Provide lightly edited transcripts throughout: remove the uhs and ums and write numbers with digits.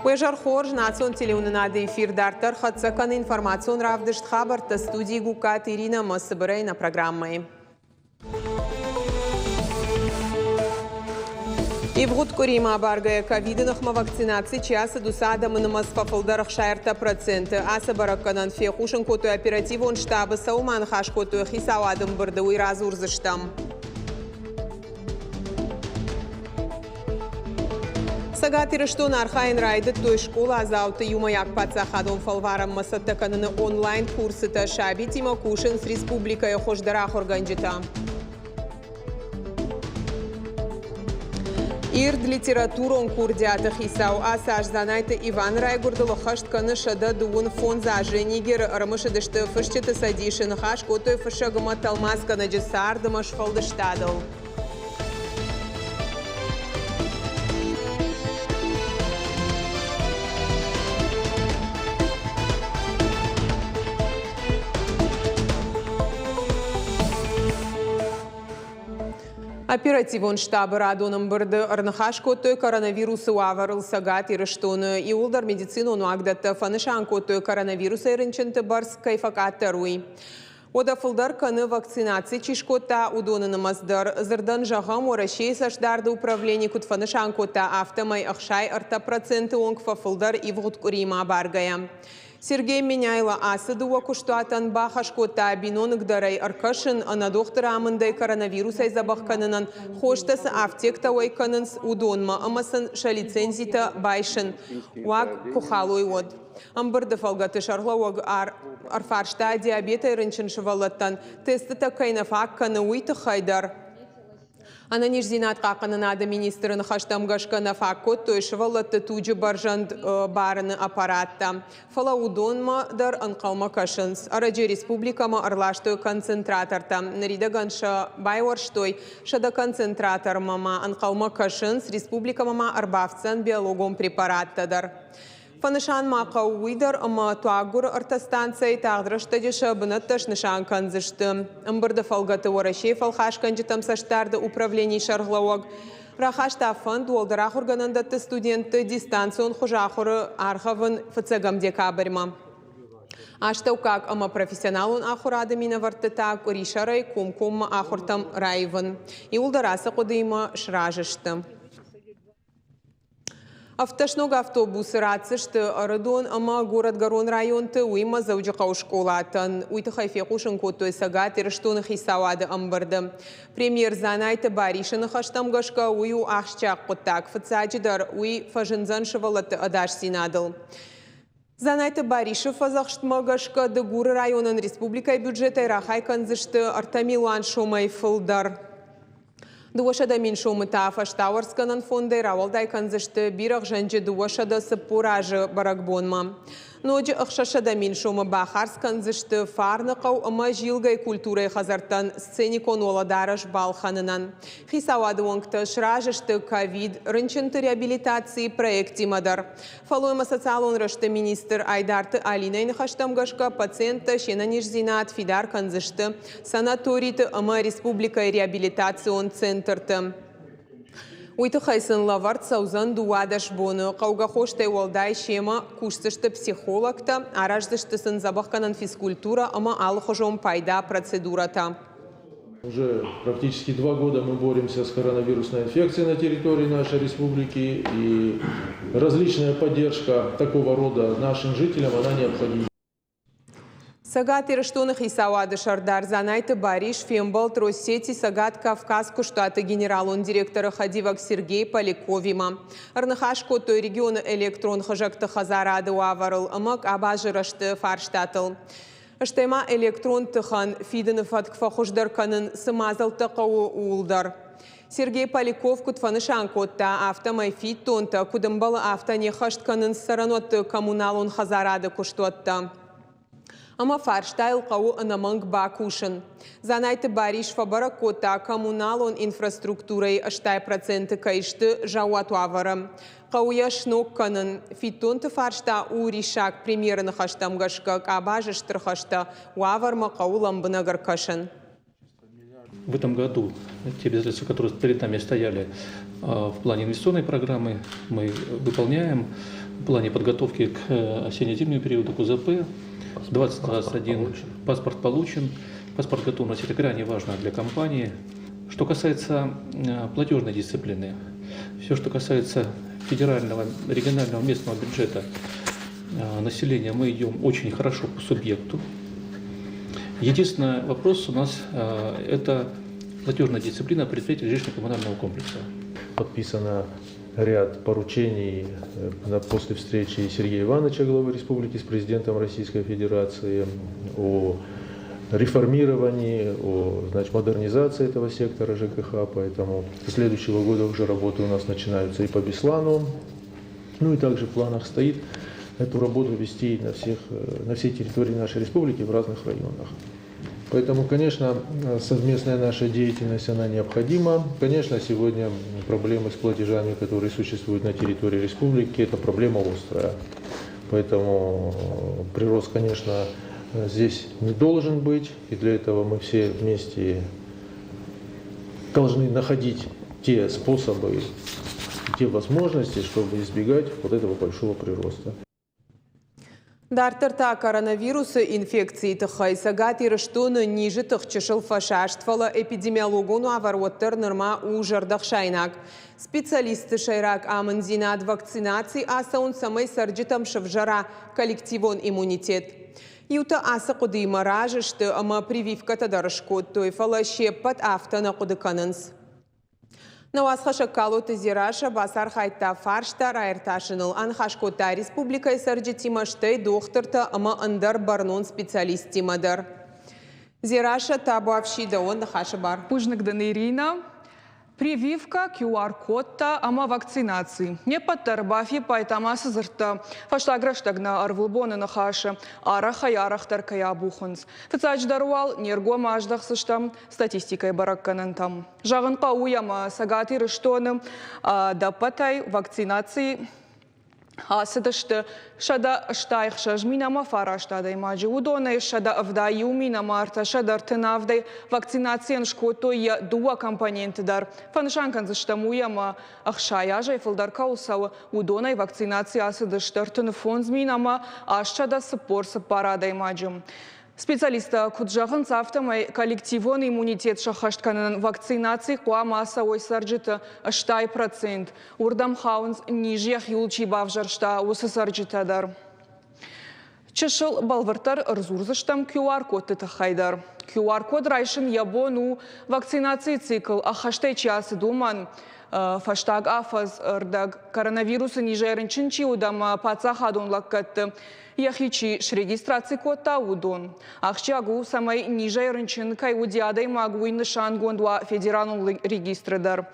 Уе зӕр хорз, национ телеуынынады эфир дарддӕр хӕццӕ кӕны информацион равдыст хабӕрттӕ студийы Гугкаты Иринӕ ӕмӕ цыбырӕй нӕ программӕйы. Ивгъуыд къуыримӕ абаргӕйӕ ковиды ныхмӕ вакцинаци чи ацыд, уыцы адӕмы нымӕц фӕфылдӕр 63%. Ацы бӕрӕггӕнӕн фехъусын кодтой оперативон штабы, цӕуыл ма ныхас кодтой хицауады ӕмбырды, уый радзурдзыстӕм. Цӕгат Ирыстоны архайын райдыдтой скъоладзауты иумӕйаг паддзахадон фӕлварӕнмӕ цӕттӕ кӕныны онлайн-курсытӕ. Сабитимӕ кусынц республикӕйы хуыздӕр ахуыргӕнджытӕ. Ирд литературон курдиаты хицау ацы аз Дзанайты Иваны райгуырдыл ӕххӕст кӕны 125 азы. Нигеры ӕрымысыдысты фысджыты цӕдисы, ныхас кодтой фыссӕг ӕмӕ тӕлмацгӕнӕджы цард ӕмӕ сфӕлдыстадыл. Оперативон штабы радон ӕмбырды ӕрныхас кодтой коронавирусы уавӕрыл Цӕгат Ирыстоны. Иууылдӕр медицинон уагдӕттӕ фӕнысан кодтой коронавирусӕй рынчынты бӕрц кӕй фӕкъаддӕр, уый. Уӕдӕ фылдӕр кӕны вакцинаци чи скодта, уыдоны нымӕц дӕр. Дзырдӕн зӕгъӕм, Уӕрӕсейы цӕстдарды управлени куыд фӕнысан кодта, афтӕмӕй 63 проценты онг фӕфылдӕр ивгъуыд къуыримӕ абаргӕйӕ. Сергей Меняйло ацы дыууӕ куыстуатӕн бахӕс кодта биноныгдӕрӕй ӕркӕсын, ӕнӕдохтыры амындӕй коронавирусӕй дзӕбӕх кӕнынӕн хостӕ цы афтектӕ уӕй кӕнынц, уыдонмӕ ӕмӕ сын сӕ лицензитӕ байсын, уаг куы халой, уӕд. Ӕмбырды фӕлгӕты сӕргълӕууӕг ӕрфарста диабетӕй рынчын сывӕллӕттӕн тестытӕ кӕй нӕ фаг кӕны, уый тыххӕй дӕр. Ӕнӕниздзинад хъахъхъӕнынады министры ныхӕстӕм гӕсгӕ нӕ фаг кодтой сывӕллӕтты туджы бӕрзӕнд барыны аппараттӕ. Фӕлӕ уыдонмӕ дӕр ӕнхъӕлмӕ кӕсынц. Ӕрӕджы республикӕмӕ ӕрластой концентратортӕ. Ныридӕгӕн сӕ байуӕрстой. 100 концентратормӕ ма ӕнхъӕлмӕ кӕсынц. Республикӕмӕ ма ӕрбафтдзӕн биологон препараттӕ дӕр. Фӕнысан ма хъӕуы уый дӕр, ӕмӕ туаггуыры ӕртӕ станцӕйы тагъд рӕстӕджы сӕ бынӕттӕ снысан кӕндзысты. Ӕмбырды фӕлгӕты Уӕрӕсейы фӕлхасгӕнджытӕм цӕстдарды управленийы сӕргълӕууӕг рахаста фӕнд уӕлдӕр ахуыргӕнӕндӕтты студентты дистанцион хуызы ахуыры аргъӕвын фыццӕгӕм декабрьмӕ. Астӕуккаг ӕмӕ профессионалон ахуырады минӕвӕртты та къуырисӕрӕй комкоммӕ ахуыртӕм раивын. Иууылдӕр ацы хъуыдыимӕ сразы сты. Ӕвддӕс ног автобусы ратдзысты Ӕрыдон ӕмӕ Горӕтгӕрон районты, уыимӕ Дзӕуджыхъӕуы скъолатӕн. Уый тыххӕй фехъусын кодтой Цӕгат Ирыстоны хицауады ӕмбырды. Премьер Дзанайты Барисы ныхӕстӕм гӕсгӕ, уый у ахсджиаг хъуыддаг. Фыццаджыдӕр, уый фӕзындзӕн сывӕллӕтты ӕдасдзинадыл. Дзанайты Барисы фӕдзӕхстмӕ гӕсгӕ Дыгуры районӕн республикӕйы бюджетӕй рахай кӕндзысты 3 милуан сомӕй фылдӕр. 200 000 сомы та фӕстауӕрцгӕнӕн фондӕй рауӕлдай кӕндзысты Бирӕгъзӕнджы 240 азы бӕрӕгбонмӕ. Ноджы 600 000 сомы бахардз кӕндзысты Фарныхъӕу ӕмӕ Зилгӕйы культурӕйы хӕдзӕрттӕн сценикон уӕлӕдарӕс балхӕнынӕн. Хицауады уӕнгтӕ сразы сты ковид рынчынты реабилитацийы проектимӕ дӕр. Фӕллой ӕмӕ социалон рӕзты министр Айдарты Алинӕйы ныхӕстӕм гӕсгӕ, пациенттӕ се нӕниздзинад фидар кӕндзысты санаториты ӕмӕ республикӕйы реабилитацион центрты. Уый тыххӕй сын лӕвӕрд цӕудзӕн 12 боны. Хъӕугӕ хостӕй уӕлдай семӕ кусдзысты психологтӕ, араздзысты сын дзӕбӕхгӕнӕн физкультурӕ ӕмӕ алыхуызон пайда процедурӕтӕ. Уже практически 2 года мы боремся с коронавирусной инфекцией на территории нашей республики, и различная поддержка такого рода нашим жителям, она необходима. Цӕгат Ирыстоны хицауады сӕрдар Дзанайты Барис фембӕлд Россети Цӕгат Кавказ куыстуаты генералон директоры хӕдивӕг Сергей Поляковимӕ. Ӕрныхас кодтой регионы электрон хызӕгты хӕдзарады уавӕрыл ӕмӕ къабазы рӕзты фарстатыл. Стӕй ма электрон тыхӕн фидыны фӕтк фӕхуыздӕр кӕнын цы мадзӕлттӕ хъӕуы, ууыл дӕр. Сергей Поляков куыд фӕнысан кодта, афтӕмӕй фиддонтӕ, куыд ӕмбӕлы, афтӕ не ххӕст кӕнынц цӕрӕнуӕтты коммуналон хӕдзарады куыстуӕттӕ. Ӕмӕ фарстайыл хъӕуы ӕнӕмӕнг бакусын. Дзанайты Барис фӕбӕрӕг кодта, коммуналон инфраструктурӕйы 80 проценты кӕй сты заууат уавӕры. Хъӕуы йӕ сног кӕнын. Фиддонты фарста у риссаг. Премьеры ныхӕстӕм гӕсгӕ, къабазы стыр хӕстӕ уавӕрмӕ хъӕуы лӕмбынӕг ӕркӕсын. В этом году те обязательства, которые перед нами стояли в плане инвестиционной программы, мы выполняем. В плане подготовки к осенне-зимнему периоду, к УЗП. 2021 паспорт получен. Паспорт готовности – это крайне важно для компании. Что касается платежной дисциплины, все, что касается федерального, регионального, местного бюджета населения, мы идем очень хорошо по субъекту. Единственный вопрос у нас – это платежная дисциплина предприятий жилищно-коммунального комплекса. Подписано ряд поручений после встречи Сергея Ивановича, главы республики, с президентом Российской Федерации о реформировании, о, значит, модернизации этого сектора ЖКХ. Поэтому со следующего года уже работы у нас начинаются и по Беслану. Ну и также в планах стоит эту работу вести на всей территории нашей республики в разных районах. Поэтому, конечно, совместная наша деятельность, она необходима. Конечно, сегодня проблемы с платежами, которые существуют на территории республики, это проблема острая. Поэтому прирост, конечно, здесь не должен быть. И для этого мы все вместе должны находить те способы, те возможности, чтобы избегать вот этого большого прироста. Дарддӕр та коронавирусы инфекцийы тыххӕй. Цӕгат Ирыстоны низы тых чысыл фӕсаст, фӕлӕ эпидемиологон уавӕр уӕддӕр нырма у зӕрдӕхсаинаг. Специалистты сӕйраг амынддзинад вакцинаци ацӕуын, цӕмӕй цӕрджытӕм сӕвзӕра коллективон иммунитет. Иутӕ ацы хъуыдыимӕ разы сты ӕмӕ прививкӕтӕ дӕр скодтой, фӕлӕ се ппӕт афтӕ нӕ хъуыды кӕнынц. Нӕ уацхӕссӕг Калоты Дзерассӕ бацархайдта фарста раиртасыныл, аныхас кодта республикӕйы цӕрджытимӕ, стӕй дохтыртӕ ӕмӕ ӕндӕр бӕрнон специалисттимӕ дӕр. Дзерассӕ, табуафси, дӕуӕн ныхасы бар. Бузныг дын, Ирина. Прививкӕ, QR-кодтӕ ӕмӕ вакцинаци. Не ппӕт дӕр бафиппайдтам ацы дзырдтӕ. Фӕстаг рӕстӕг нӕ ӕрвылбоны ныхасы арӕхӕй-арӕхдӕр кӕй абухынц. Фыццаджыдӕр уал не ргом аздӕхдзыстӕм статистикӕйы бӕрӕггӕнӕнтӕм. Зӕгъын хъӕуы, ӕмӕ Цӕгат Ирыстоны ӕдӕппӕтӕй вакцинаци ацыдысты 166 009 адӕймаджы. Уыдонӕй 171 337-ӕй вакцинацийӕн скодтой йӕ дыууӕ компоненты дӕр. Фӕнысан кӕндзыстӕм уый, ӕмӕ 60 азӕй фылдӕр кӕуыл цӕуы, уыдонӕй вакцинаци ацыдысты 35 844 адӕймаджы. Специалисттӕ куыд зӕгъынц, афтӕмӕй коллективон иммунитет сӕххӕст кӕнынӕн вакцинаци хъуамӕ ацӕуой цӕрджыты 80%. Уырдӕм хауынц, низ йӕхиуыл чи бавзӕрста, уыцы цӕрджытӕ дӕр. Чысыл бӕлвырддӕр ӕрдзурдзыстӕм QR-кодты тыххӕй дӕр. QR-код райсын йӕ бон у вакцинацийы цикл ӕххӕстӕй чи ацыд, уымӕн. Фӕстаг афӕдз ӕрдӕг коронавирусы низӕй рынчын чи уыд ӕмӕ паддзахадон лӕггӕдты йӕхи чи срегистраци кодта, уыдон. Ахсджиаг у, цӕмӕй низӕй рынчын кӕй уыди адӕймаг, уый нысангонд уа федералон регистры дӕр.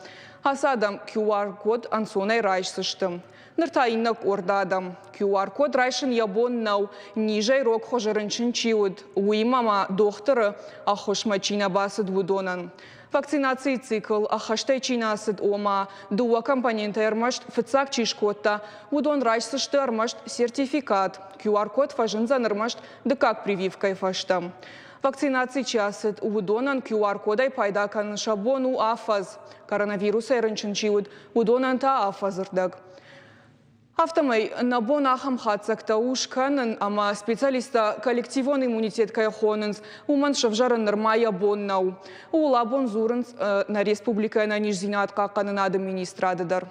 Ацы адӕм QR-код ӕнцонӕй райсдзысты. Ныр та иннӕ къорд адӕм. QR-код райсын йӕ бон нӕу, низӕй рог хуызы рынчын чи уыд, уыимӕ ма дохтыры ӕххуысмӕ чи нӕ бацыд, уыдонӕн. Вакцинацийы цикл ӕххӕстӕй чи нӕ ацыд, ома дыууӕ компонентӕй ӕрмӕст фыццаг чи скодта, уыдон райсдзысты ӕрмӕст сертификат. QR-код фӕзындзӕн ӕрмӕст дыккаг прививкӕйы фӕстӕ. Вакцинаци чи ацыд, уыдонӕн QR-кодӕй пайда кӕнын сӕ бон у афӕдз. Коронавирусӕй рынчын чи уыд, уыдонӕн та афӕдзы рдӕг. Афтӕмӕй нӕ бон ахӕм хатдзӕгтӕ у скӕнын, ӕмӕ специалисттӕ коллективон иммунитет кӕй хонынц, уымӕн сӕвзӕрын нырма йӕ бон нӕу. Ууыл абон дзурынц нӕ республикӕйы ӕнӕниздзинад хъахъхъӕнынады министрады дӕр.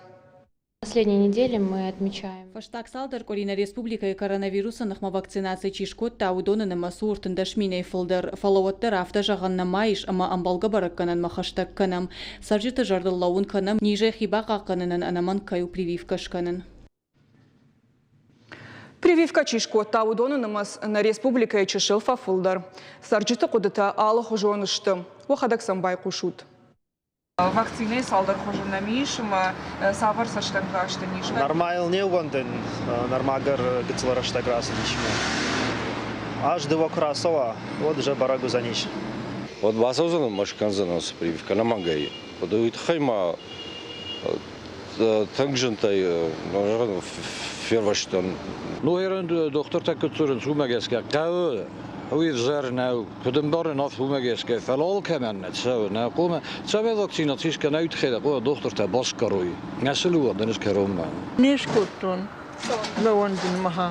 Последние недели мы отмечаем. Фӕстаг цалдӕр къуыри нӕ республикӕйы коронавирусы ныхмӕ вакцинаци чи скодта, уыдоны нымӕц у 13 000-ӕй фылдӕр. Фӕлӕ уӕддӕр афтӕ зӕгъӕн нӕма ис, ӕмӕ ӕмбӕлгӕ бӕрӕггӕнӕнмӕ хӕстӕг кӕнӕм. Цӕрджыты зӕрдыл лӕууын кӕнӕм, низӕй хи бахъахъхъӕнынӕн ӕнӕмӕнг кӕй у прививкӕ скӕнын. Прививкӕ чи скодта, уыдоны нымӕц нӕ республикӕйы чысыл фӕфылдӕр. Цӕрджыты хъуыдытӕ алыхуызон сты. Уӕхӕдӕг сӕм байхъусут. Вакцинӕйы цалдӕр хуызы нӕм ис ӕмӕ цавӕр цӕстӕнгас дын ис? Нормайыл не ууӕндын, нормагӕр гыццыл рӕстӕг рацыдис. Аз дыууӕ куы рацӕуа, уӕд уже бӕрӕг уыдзӕнис. Уӕд бацӕудзӕн ӕмӕ скӕндзӕн ацы прививкӕ ӕнӕмӕнгӕй. Уӕд уый тыххӕй ма тынг зынтӕй фервӕзтӕн. Ну, дохтыртӕ куыд дзурынц, уымӕ гӕсгӕ хъӕуы уый ӕвзӕр нӕу. Куыд ӕмбарын, афтӕ уымӕ гӕсгӕ, фӕлӕ алкӕмӕн нӕ цӕуы, нӕ хъуамӕ цӕмӕй вакцинаци скӕна, уый тыххӕй дӕ хъуамӕ дохтыртӕ басгарой. Нӕ сын уӕддӕр кӕронмӕ. Не скодтон. Нӕ уӕндын мӕхӕ.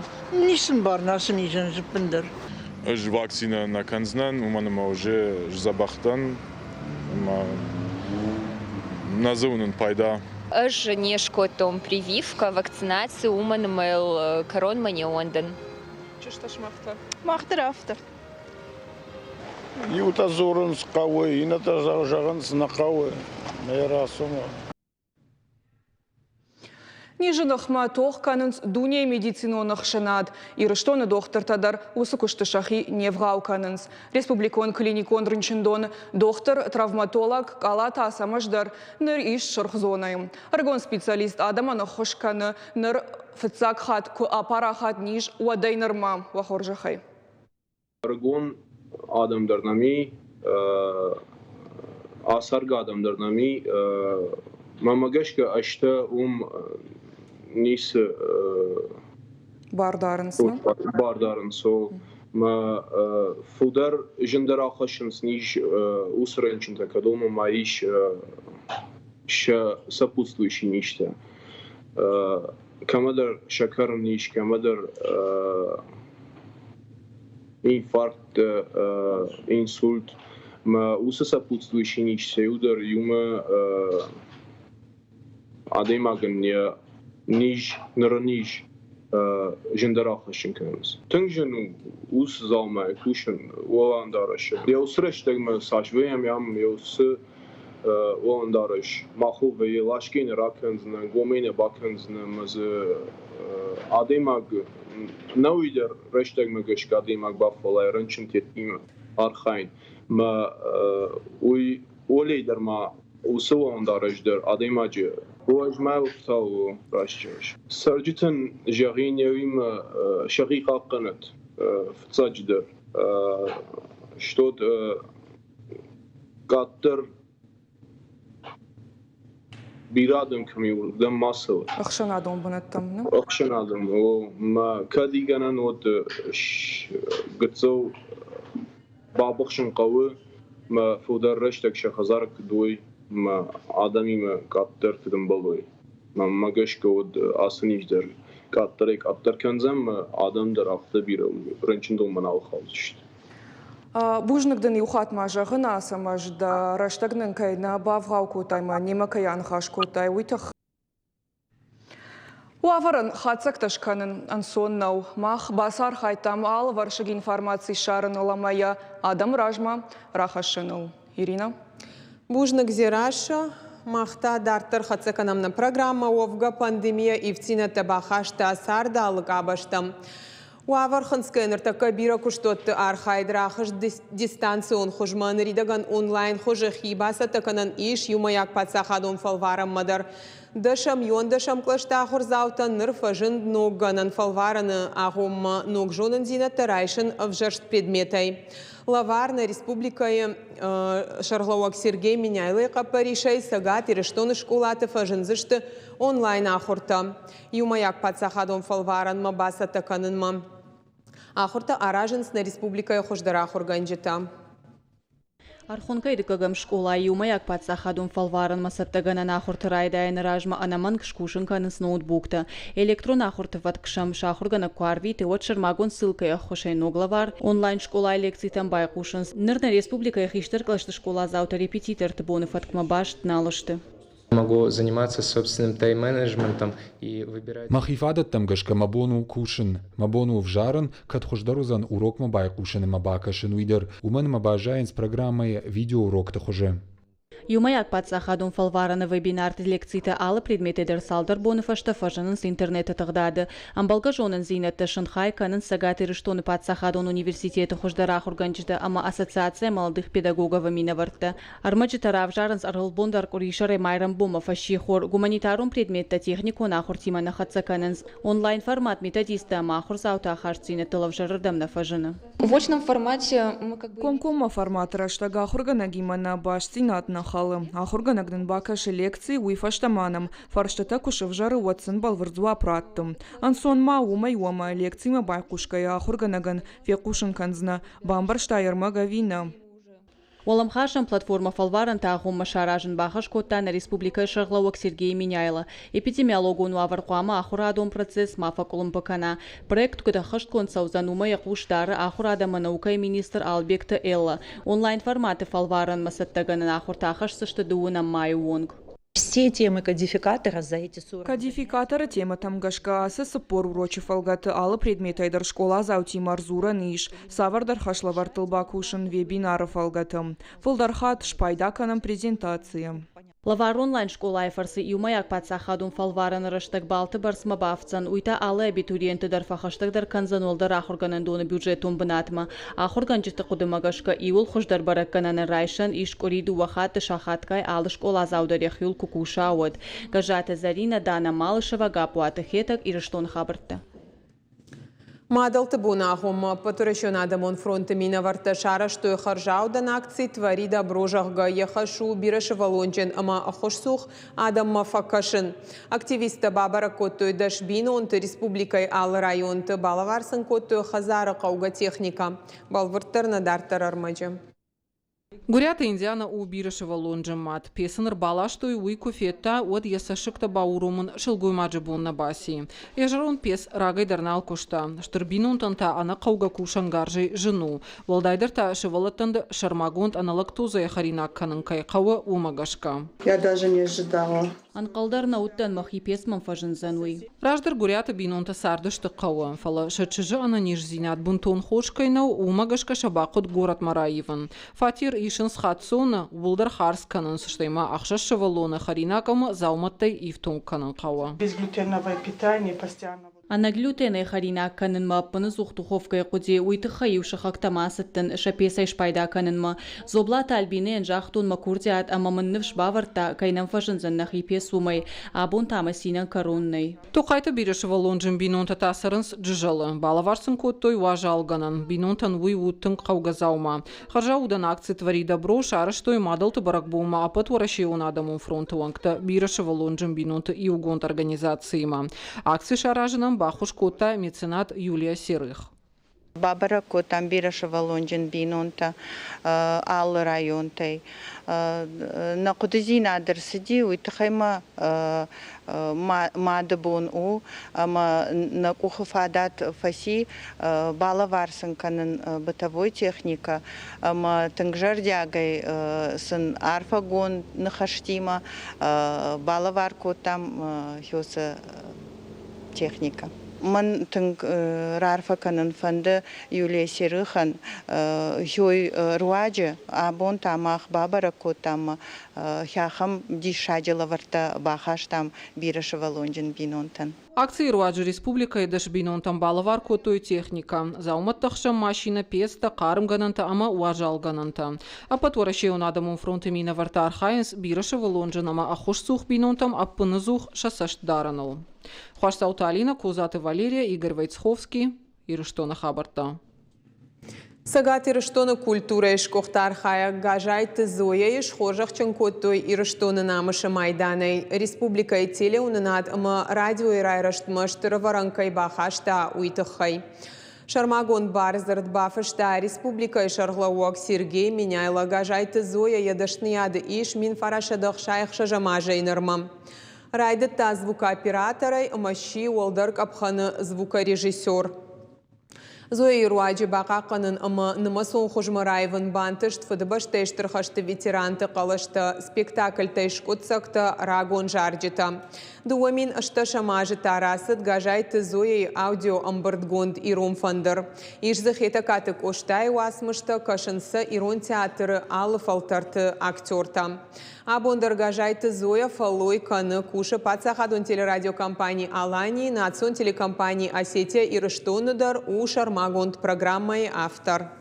Ницы мбарын ацы низӕн зыппындӕр. Ӕз вакцинӕ нӕ кӕндзынӕн, уымӕн ӕмӕ уже сдзӕбӕх дӕн ӕмӕ нӕ дзы уынын пайда. Ӕз не скодтон прививкӕ, вакцинаци, уымӕн ӕмӕ йыл кӕронмӕ не ууӕндын. Чи сты сымах та? Мах дӕр афтӕ. Иутӕ дзурынц хъӕуы, иннӕтӕ зӕгъынц нӕ хъӕуы. Нӕ рацумӕ. Низы ныхмӕ тох кӕнынц дунейы медицинон ӕхсӕнад. Ирыстоны дохтыртӕ дӕр уыцы куысты сӕхи не вгъау кӕнынц. Республикон клиникон рынчындоны дохтыр-травматолог Къалаты Ацӕмӕз дӕр ныр ис сырх зонӕйы. Ӕрыгон специалист адӕмӕн ӕххуыс кӕны ныр фыццаг хатт куы апарахат низ, уӕдӕй нырмӕ. Уӕ хорзӕхӕй. Ӕрыгон адӕм дӕр нӕм и, ацӕргӕ адӕм дӕр нӕм и. Мӕнмӕ гӕсгӕ, ӕзтӕ уым ницы бар дарынц. Бар дарынц. Мӕ фылдӕр зындӕр ахӕссынц низ уыцы рынчынтӕ, кӕд уымӕ ма ис сӕ сопутствующий низтӕ. Кӕмӕдӕр сӕкӕры низ, кӕмӕдӕр инфаркт, инсульт. Мӕ уыцы сопутствующий низ сӕ иу дӕр иумӕ адӕймагӕн йӕ низ, ныры низ зындӕр ахӕссын кӕнынц. Тынг зын у уыцы дзаумайы кусын уӕлӕндарӕсы. Йӕ уыцы рӕстӕгмӕ цас вӕййӕм ам, йӕ уыцы уӕлӕндарӕс махыл вӕййы, ласгӕ нӕ ракӕндзынӕ, гомӕй нӕ бакӕндзынӕ ӕмӕ дзы адӕймаг нӕуи дӕр рӕстӕгмӕ гӕсгӕ адӕймаг бафӕллайы рынчынтимӕ архайын. Мӕ уый уӕлей дӕр ма уыцы уӕлӕндарӕс дӕр адӕймаджы уӕзмӕ ӕфтауы раст зӕгъыс. Цӕрджытӕн зӕгъин еуимӕ сӕхи хъахъхъӕнӕт фыццаджыдӕр. Стод къаддӕр бирӕ адӕм кӕм и, уырдӕм ма цӕуӕд. Ӕхсӕнадон бынӕттӕм, нӕ? Ӕхсӕнадон, о. Мӕ кӕд и гӕнӕн уӕд гыццыл бабыхсын хъӕуы, мӕ фылдӕр рӕстӕг сӕ хӕдзары куыд уой, мӕ адӕмимӕ къаддӕр куыд ӕмбӕлой. Мӕнмӕ гӕсгӕ уӕд ацы низ дӕр къаддӕрӕй-къаддӕр кӕндзӕн, мӕ адӕм дӕр афтӕ бирӕ рынчындонмӕ нал хаудзысты. Бузныг дын иу хатт ма зӕгъын, Ацӕмӕз, дӕ рӕстӕг нын кӕй нӕ бавгъау кодтай ӕмӕ немӕ кӕй аныхас кодтай, уый тыххӕй. Уавӕрӕн хатдзӕгтӕ скӕнын ӕнцон нӕу. Мах бацархайдтам алывӕрсыг информаци ссарыныл ӕмӕ йӕ адӕмы размӕ рахӕссыныл. Ирина? Бузныг, Дзерассӕ. Мах та дарддӕр хӕццӕ кӕнӕм нӕ программӕ. Уӕвгӕ пандемийӕ ивддзинӕдтӕ бахаста царды алы къабӕзтӕм. Уавӕр хынцгӕ ныртӕккӕ бирӕ куыстуӕтты архайд рахызт дистанцион хуызмӕ. Ныридӕгӕн онлайн хуызы хи бацӕттӕ кӕнӕн ис иумӕйаг паддзахадон фӕлварӕнмӕ дӕр. Дӕсӕм, иуӕндӕсӕм кълӕсты ахуырдзаутӕн ныр фӕзынд ног гӕнӕн фӕлварӕны агъоммӕ ног зонындзинӕдтӕ райсын ӕвзӕрст предметӕй. Лӕвар нӕ республикӕйы сӕргълӕууӕг Сергей Меняйлойы хъӕппӕрисӕй Цӕгат Ирыстоны скъолаты фӕзындзысты онлайн ахуыртӕ. Иумӕйаг паддзахадон фӕлварӕнмӕ бацӕттӕ кӕнынмӕ ахуыртӕ аразынц нӕ республикӕйы хуыздӕр ахуыргӕнджытӕ. Архонкӕйы дыккӕгӕм скъолайы иумӕйаг паддзахадон фӕлварӕнмӕ цӕттӕгӕнӕн ахуырты райдайӕны размӕ ӕнӕмӕнг скусын кӕнынц ноутбуктӕ. Электрон ахуырты фӕтк сӕм сӕ ахуыргӕнӕг куы арвиты, уӕд сӕрмагонд ссылкӕйы ӕххуысӕй ног лӕвар онлайн-скъолайы лекцитӕм байхъусынц. Ныр нӕ республикӕйы хистӕр кълӕсты скъоладзаутӕ репетиторты боны фӕткмӕ баст нал сты. Могу заниматься собственным тайм-менеджментом и выбирать. Мӕхи фадӕттӕм гӕсгӕ мӕ бон у кусын, мӕ бон у ӕвзарын, кӕд хуыздӕр уыдзӕн урокмӕ байхъусын ӕмӕ бакӕсын, уый дӕр, уымӕн ӕмӕ баззайынц программӕйы видеоурокты хуызы. Иумӕйаг паддзахадон фӕлварӕны вебинарты лекцитӕ алы предметӕй дӕр цалдӕр боны фӕстӕ фӕзынынц интернеты тыгъдады. Ӕмбӕлгӕ зонындзинӕдтӕ сын хай кӕнынц Цӕгат Ирыстоны паддзахадон университеты хуыздӕр ахуыргӕнджытӕ ӕмӕ Ассоциация молодых педагогов-ы минӕвӕрттӕ. Ӕрмӕджытӕ равзарынц ӕрвылбон дӕр къуырисӕрӕй майрӕмбонмӕ фӕссихор. Гуманитарон предметтӕ техникон ахуыртимӕ нӕ хӕццӕ кӕнынц. Онлайн-формат методисттӕ ӕмӕ ахуырдзауты ахастдзинӕдтыл ӕвзӕрырдӕм нӕ фӕзыны. В очном формате мы как бы Комкоммӕ форматы рӕстӕг ахуыргӕнӕгимӕ нӕ бастдзинад нӕ хӕлы. Ахуыргӕнӕг нын бакӕсы лекци, уый фӕстӕ ма нӕм фарстытӕ куы сӕвзӕры, уӕд сын бӕлвырд дзуапп ратты. Ӕнцон ма уымӕй у ӕмӕ лекцимӕ байхъусгӕйӕ ахуыргӕнӕгӕн фехъусын кӕндзынӕ, бамбӕрстай ӕрмӕг ӕви нӕ. Уӕлӕмхасӕн платформӕ фӕлварӕнты агъоммӕ саразын бахӕс кодта нӕ республикӕйы сӕргълӕууӕг Сергей Меняйло. Эпидемиологон уавӕр хъуамӕ ахуырадон процесс ма фӕкъуылымпы кӕна. Проект куыд ӕххӕстгонд цӕудзӕн, уымӕ йӕ хъус дары ахуырад ӕмӕ наукӕйы министр Албегты Эллӕ. Онлайн-форматы фӕлварӕнмӕ цӕттӕгӕнӕн ахуыртӕ ахӕсдзысты дыууынӕм майы онг. Все темы кодификатора за эти 40 Кодификаторы темӕтӕм гӕсгӕ ацы 40 урочы фӕлгӕты алы предметӕй дӕр скъоладзаутимӕ ӕрдзурӕн ис цавӕрдӕр хӕслӕвӕрдтыл бакусын вебинары фӕлгӕты. Фылдӕр хатт спайда кӕнӕм презентацийӕ. Лӕвар онлайн-скъолайы фӕрцы иумӕйаг паддзахадон фӕлварӕны рӕстӕг баллты бӕрцмӕ бафтдзӕн, уый та алы абитуриенты дӕр фӕхӕстӕгдӕр кӕндзӕн уӕлдӕр ахуыргӕнӕндоны бюджетон бынатмӕ. Ахуыргӕнджыты хъуыдымӕ гӕсгӕ, иууыл хуыздӕр бӕрӕггӕнӕнӕн райсӕн ис къуыри дыууӕ хатты сахатгай алы скъоладзау дӕр йӕхиуыл куы куса, уӕд. Гӕззаты Зӕринӕ, Дана Малышева, Гаппуаты Хетӕг, Ирыстоны хабӕрттӕ. Мадӕлты боны агъоммӕ Ӕппӕтуӕрӕсеон адӕмон фронты минӕвӕрттӕ сарӕзтой хӕрзаудӕн акци «Твори добро», зӕгъгӕ, йӕ хӕс у бирӕсывӕллонджын ӕмӕ ӕххуысцух адӕммӕ фӕкӕсын. Активисттӕ бабӕрӕг кодтой 10 бинонты республикӕйы алы районты, балӕвар сын кодтой хӕдзары хъӕугӕ техникӕ. Бӕлвырддӕр нӕ дарддӕр ӕрмӕджы. Гуыриаты Индиана у бирӕсывӕллонджын мад. Пец ын ӕрбаластой, уый куы федта, уӕд йӕ цӕссыгтӕ бауромын сылгоймаджы бон нӕ баци. Йӕ зӕронд пец рагӕй дӕр нал куыста. Стыр бинонтӕн та ӕнӕхъӕугӕ кусӕнгарзӕй зын у. Уӕлдайдӕр та сывӕллӕттӕн сӕрмагонд ӕнӕлактозӕйӕ хӕринаг кӕнын кӕй хъӕуы, уымӕ гӕсгӕ. Я даже не ожидала. Ӕнхъӕл дӕр нӕ уыдтӕн, мӕхи пец мӕм фӕзындзӕн, уый. Раздӕр горӕты бинонтӕ цардысты хъӕуы, фӕлӕ сӕ чызджы ӕнӕниздзинад бынтон хорз кӕй нӕу, уымӕ гӕсгӕ сӕ бахъуыд горӕтмӕ раивын. Фатер исынц хаццоны, ууыл дӕр хардз кӕнынц, стӕй ма ӕхсӕз сывӕллоны хӕринаг ӕмӕ дзаумӕттӕй ифтонг кӕнын хъӕуы. Безглютеновое питание постоянно. Ӕнӕглютенӕй хӕринаг кӕнынмӕ ӕппыныдзух духовкӕйы хъуыди, уый тыххӕй-иу сыхӕгтӕм ацыдтӕн сӕ пецӕй спайда кӕнынмӕ. Дзоблаты Альбинӕйӕн загътон мӕ курдиат ӕмӕ мын ныфс бавӕрдта, кӕй нӕм фӕзындзӕн нӕхи пец, уымӕй. Абон та мӕ цинӕн кӕрон нӕй. Тохъайты бирӕсывӕллонджын бинонтӕ та цӕрынц Джызӕлы. Балӕвар сын кодтой уазалгӕнӕн. Бинонтӕн уый у тынг хъӕугӕ дзаума. Хӕрзаудӕн акци «Твори добро» сарӕзтой мадӕлты бӕрӕгбонмӕ Ӕппӕтуӕрӕсейон адӕмон фронты уӕнгтӕ бирӕсывӕллонджын бинонты иугонд организациимӕ. Акци саразынӕн баххуыс кодта меценат Юлия Серых. Бабӕрӕг кодтам бирӕсывӕллонджын бинонтӕ алы районтӕй. Нӕ хъуыдыдзинад ӕрцыди, уый тыххӕй ма мады бон у ӕмӕ нӕ къухы фадат фӕци балӕвар сын кӕнын бытовой техникӕ ӕмӕ тынг зӕрдиагӕй сын арфӕгонд ныхӕстимӕ балӕвар кодтам хёсы техникӕ. Мӕн тынг раарфӕ кӕнын фӕнды Юлия Серыхӕн хёй руаджы абон та мах бабӕрӕг кодтам хӕхӕм диссаджы лӕвӕрттӕ бахастам бирӕсывӕллонджын бинонтӕн. Акцийы руаджы республикӕйы 10 бинонтӕн балӕвар кодтой техникӕ, дзаумӕтты хсӕн машинӕ, пецтӕ, хъармгӕнӕнтӕ ӕмӕ уазалгӕнӕнтӕ. Ӕппӕтуӕрӕсейон адӕмон фронты минӕвӕрттӕ архайынц бирӕсывӕллонджын ӕмӕ ӕххуысцух бинонтӕм ӕппыныдзух сӕ цӕст дарыныл. Хуасдзауты Алинӕ, Козаты Валерия, Игорь Войцховский, Ирыстоны хабӕрттӕ. Цӕгат Ирыстоны культурӕйы сгуыхт архайӕг Газайты Зояйы схорзӕхджын кодтой Ирыстоны намысы майданӕй. Республикӕйы телеуынынад ӕмӕ радиойы райрӕзтмӕ стыр ӕвӕрӕн кӕй бахаста, уый тыххӕй. Сӕрмагонд бардзырд бафыста республикӕйы сӕргълӕууӕг Сергей Меняйло. Газайты Зоя йӕ дӕсныйады ис 1966 азӕй нырмӕ. Райдыдта звукооператорӕй ӕмӕ сси уӕлдӕр къӕпхӕны звукорежиссер. Зояйы руаджы бахъахъхъӕнын ӕмӕ нымӕцон хуызмӕ раивын бантыст Фыдыбӕстӕйы Стыр хӕсты ветеранты хъӕлӕстӕ, спектакльтӕй скъуыддзӕгтӕ, рагон зарджытӕ. 2018 азы та рацыд Газайты Зояйы аудиоӕмбырдгонд «Ирон фӕндыр». Ис дзы Хетӕгкаты Къостайы уацмыстӕ, кӕсынц сӕ ирон театры алы фӕлтӕрты актертӕ. Абон дӕр Газайты Зоя фӕллой кӕны, кусы паддзахадон телерадиокомпани «Алани», национ телекомпани «Осетия Ирыстоны» дӕр у сӕрмагонд программӕйы автор.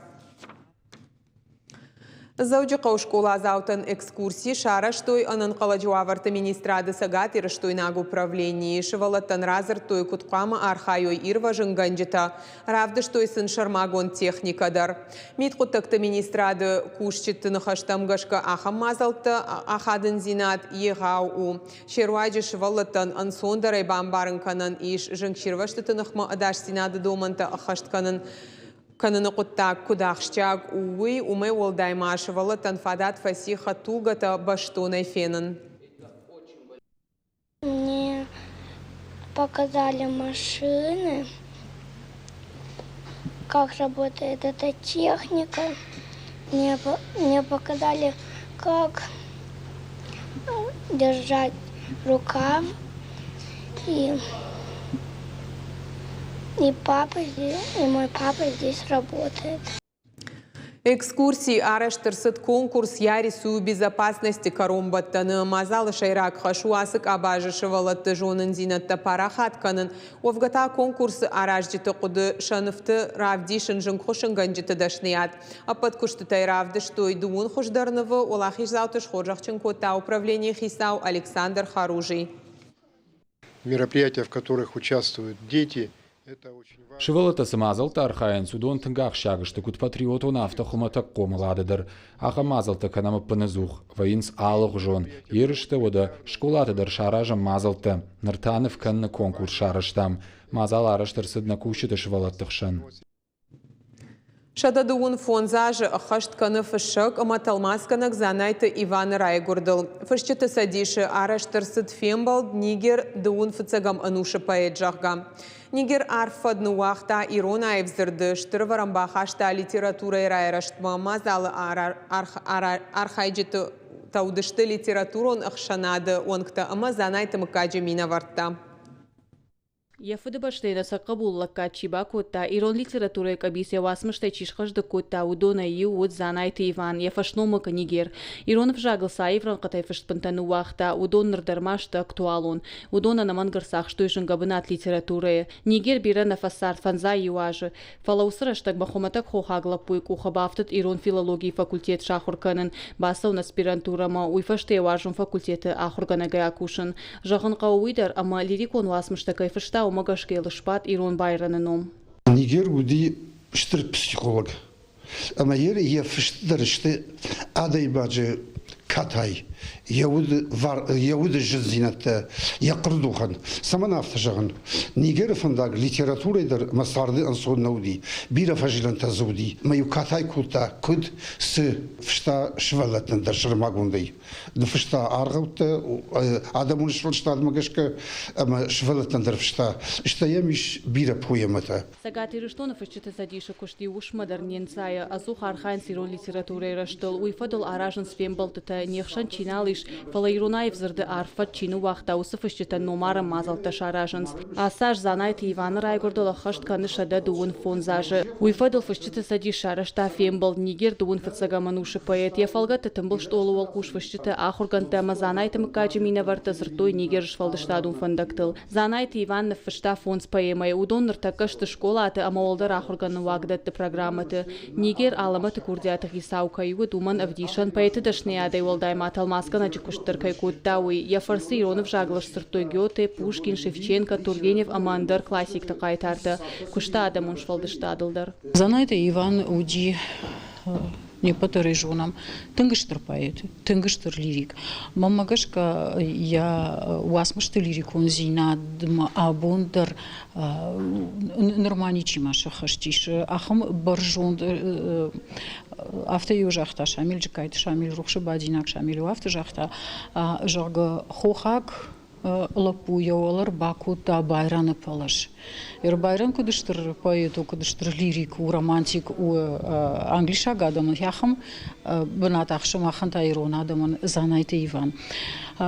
Дзӕуджыхъӕуы скъоладзаутӕн экскурси сарӕзтой ӕнӕнхъӕлӕджы уавӕрты министрады цӕгатирыстойнаг управленийы. Сывӕллӕттӕн радзырдтой, куыд хъуамӕ архайой ирвӕзынгӕнджытӕ, Равдыстой сын сӕрмагонд техникӕ дӕр. Мидхъуыддӕгты министрады кусджыты ныхӕстӕм гӕсгӕ ахӕм мадзӕлтты ахадындзинад егъау у. Се руаджы сывӕллӕттӕн ӕнцондӕрӕй бамбарын кӕнӕн ис зынгсирвӕзтыты ныхмӕ ӕдасдзинады домӕнтӕ ӕххӕст кӕнын. кӕныны хъуыддаг куыд ахсджиаг у, уый. Уымӕй уӕлдай ма сывӕллӕттӕн фадат фӕци хӕдтулгӕтӕ бӕстонӕй фенын. Мне показали машины, как работает эта техника. Мне показали, как держать рукав. И папа здесь, и мой папа здесь работает. Экскурсий арӕзт ӕрцыд конкурс «Я рисую безопасность» кӕронбӕттӕны. Мадзалы сӕйраг хӕс у ацы къабазы сывӕллӕтты зонындзинӕдтӕ парахат кӕнын. Уӕвгӕ та конкурсы аразджыты хъуыды сӕ нывты равдисын зынгхуыссынгӕнджыты дӕсныйад. Ӕппӕт куыстытӕй равдыстой дыууын хуыздӕр нывы. Уӕлахиздзауты схорзӕхджын кодта управленийы хицау Александр Харужий. Мероприятия, в которых участвуют дети, Сывӕллӕттӕ цы мадзӕлтты архайынц, уыдон тынг ахсджиаг сты куыд патриотон, афтӕ хуымӕтӕг хъомылады дӕр. Ахӕм мадзӕлттӕ кӕнӕм ӕппынӕдзух, вӕййынц алыгъуызон ерыстӕ, уӕдӕ скъолаты дӕр саразӕм мадзӕлттӕ. Ныр та ныв кӕныны конкурс сарӕзтам. Мадзал арӕзт ӕрцыд нӕ кусджыты сывӕллӕтты хсӕн. 125 азы ӕххӕст кӕны фыссӕг ӕмӕ тӕлмацгӕнӕг Дзанайты Иваны райгуырдыл. Фысджыты цӕдисы арӕзт ӕрцыд фембӕлд Нигер дыууын фыццӕгӕм ӕнусы поэт, зӕгъгӕ. Нигер арф фӕд ныууагъта ирон аив дзырды, стыр ӕвӕрӕн бахаста литературӕйы райрӕзтмӕ. Мадзалы архайджытӕ уыдысты литературон ӕхсӕнады уӕнгтӕ ӕмӕ Дзанайты мыггаджы минӕвӕрттӕ. Йӕ фыдыбӕстӕйӕн ӕцӕг хъӕбулы лӕггад чи бакодта, ирон литературӕйы къӕбиц йӕ уацмыстӕй чи схъӕздыг кодта, уыдонӕй иу уыд Дзанайты Иван, йӕ фӕсномыг Нигер. Ирон ӕвзагыл цы аив рӕнхъытӕй фыст бынтӕ ныууагъта, уыдон ныр дӕр ма сты актуалон. Уыдон ӕнӕмӕнг ӕрцахстой зынгӕ бынат литературӕйы. Нигер бирӕ нӕ фӕцард, фӕндзай иу азы. Фӕлӕ уыцы рӕстӕгмӕ хуымӕтӕг хохаг лӕппуйы къухы бафтыд ирон филологийы факультет сахуыр кӕнын, бацӕуын аспирантурӕмӕ, уый фӕстӕ йӕ уарзон факультеты ахуыргӕнӕгӕй акусын. Зӕгъын хъӕуы уый дӕр, ӕмӕ лирикон уацмыстӕ кӕй фыста, уымӕ гӕсгӕ йыл сбадт ирон Байроны ном. Нигер уыди стыр психолог ӕмӕ йӕ фыст дӕр сты адӕймаджы катай, йӕ уды, йӕ уды зындзинӕдтӕ, йӕ хъуырдухӕн. Цӕмӕн афтӕ зӕгъын? Нигеры фӕндаг литературӕйы дӕр ӕмӕ царды ӕнцон нӕ уыди, бирӕ фӕзилӕнтӕ дзы уыди. Ӕмӕ-иу катай кодта, куыд, цы фыста сывӕллӕттӕн дӕр сӕрмагондӕй. Ныффыста аргъӕуттӕ адӕмон сфӕлдыстадмӕ гӕсгӕ ӕмӕ сывӕллӕттӕн дӕр фыста. Стӕй йӕм ис бирӕ поэмӕтӕ. Цӕгат Ирыстоны Фысджыты цӕдисы куыст иу уысммӕ дӕр не нцайы, ӕдзух архайынц ирон литературӕйы рӕзтыл, уый фӕдыл аразынц фембӕлдтытӕ, не хсӕн чи нал ис, фӕлӕ ирон аив дзырды арф фӕд чи ныууагъта, уыцы фысджытӕн номарӕн мадзӕлттӕ саразынц. Ацы аз Дзанайты Иваны райгуырдыл ӕххӕст кӕны 125 азы. Уый фӕдыл Фысджыты цӕдис сарӕзта фембӕлд Нигер дыууын фыццӕгӕм ӕнусы поэт. Йӕ фӕлгӕтты тымбыл стъолы уӕлхъус фысджытӕ, ахуыргӕндтӕ ӕмӕ Дзанайты мыггаджы минӕвӕрттӕ дзырдтой Нигеры сфӕлдыстадон фӕндӕгтыл. Дзанайты Иван ныффыста фондз поэмӕйы, уыдон ныртӕккӕ сты скъолаты ӕмӕ уӕлдӕр ахуыргӕнӕн уагдӕтты программӕты. Нигер алӕмӕты курдиаты хицау кӕй уыд, уымӕн ӕвдисӕн, поэты дӕсныйадӕй уӕлдай ма тӕлмацгӕнӕджы куыст дӕр кӕй кодта, уый. Йӕ фӕрцы ирон ӕвзагыл сдзырдтой Гёте, Пушкин, Шевченко, Тургенев ӕмӕ ӕндӕр классикты хъайтартӕ. Куыста адӕмон сфӕлдыстадыл дӕр. Дзанайты Иван уыди не ппӕт дӕр ӕй зонӕм, тынг стыр поэт, тынг стыр лирик. Мӕнмӕ гӕсгӕ, йӕ уацмысты лирикондзинадмӕ абон дӕр нырма ничима сӕххӕст ис. Ахӕм бӕрзонд, афтӕ-иу загъта Шамил Джыккайты Шамил, рухсы бадинаг Шамил-иу афтӕ загъта, зӕгъгӕ, хохаг лӕппу йӕ уӕлӕ ӕрбакодта Байраны пӕлӕз. Байрон куыд стыр поэт у, куыд стыр лирик у, романтик у англисаг адӕмӕн, ахӕм бынат ахсы махӕн та ирон адӕмӕн Дзанайты Иван.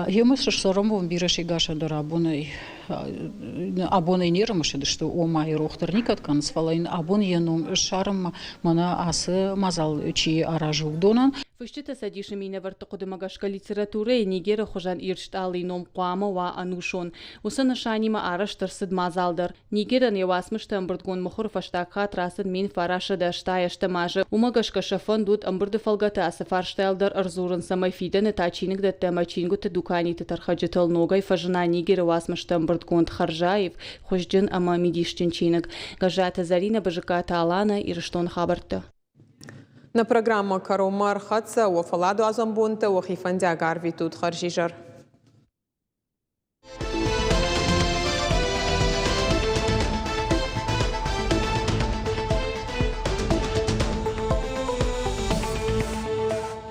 Йемӕ цӕрӕнбон бирӕ сегасӕн дӕр абонӕй абонӕй не рымысыдысты, ома рох дӕр никӕд кӕнынц, фӕлӕ йын абон йӕ ном ссарынмӕ мӕнӕ ацы мадзал чи аразы, уыдонӕн. Фысджыты цӕдисы минӕвӕртты хъуыдымӕ гӕсгӕ литературӕйы Нигеры хуызӕн ирд стъалыйы ном хъуамӕ уа ӕнусон. Уыцы нысанимӕ арӕзт ӕрцыд мадзал дӕр. Нигерӕн йӕ уацмысты ӕмбырдгонд мыхуыры фӕстаг хатт рацыд 1988 азы. Уымӕ гӕсгӕ сӕ фӕнд уыд ӕмбырды фӕлгӕты ацы фарстайыл дӕр ӕрдзурын, цӕмӕй фидӕны та чиныгдӕттӕ ӕмӕ чингуыты дуканиты тӕрхӕджытыл ногӕй фӕзына Нигеры уацмысты ӕмбырдгонд хӕрзаив, хуызджын ӕмӕ мидисджын чиныг. Гӕззаты Зӕринӕ, Бызыккаты Аланӕ, Ирыстоны хабӕрттӕ. Нӕ программӕ кӕронмӕ ӕрхӕццӕ. Уӕ фӕлладуадзӕн бонтӕ уӕхи фӕндиаг арвитут. Хӕрзизӕр.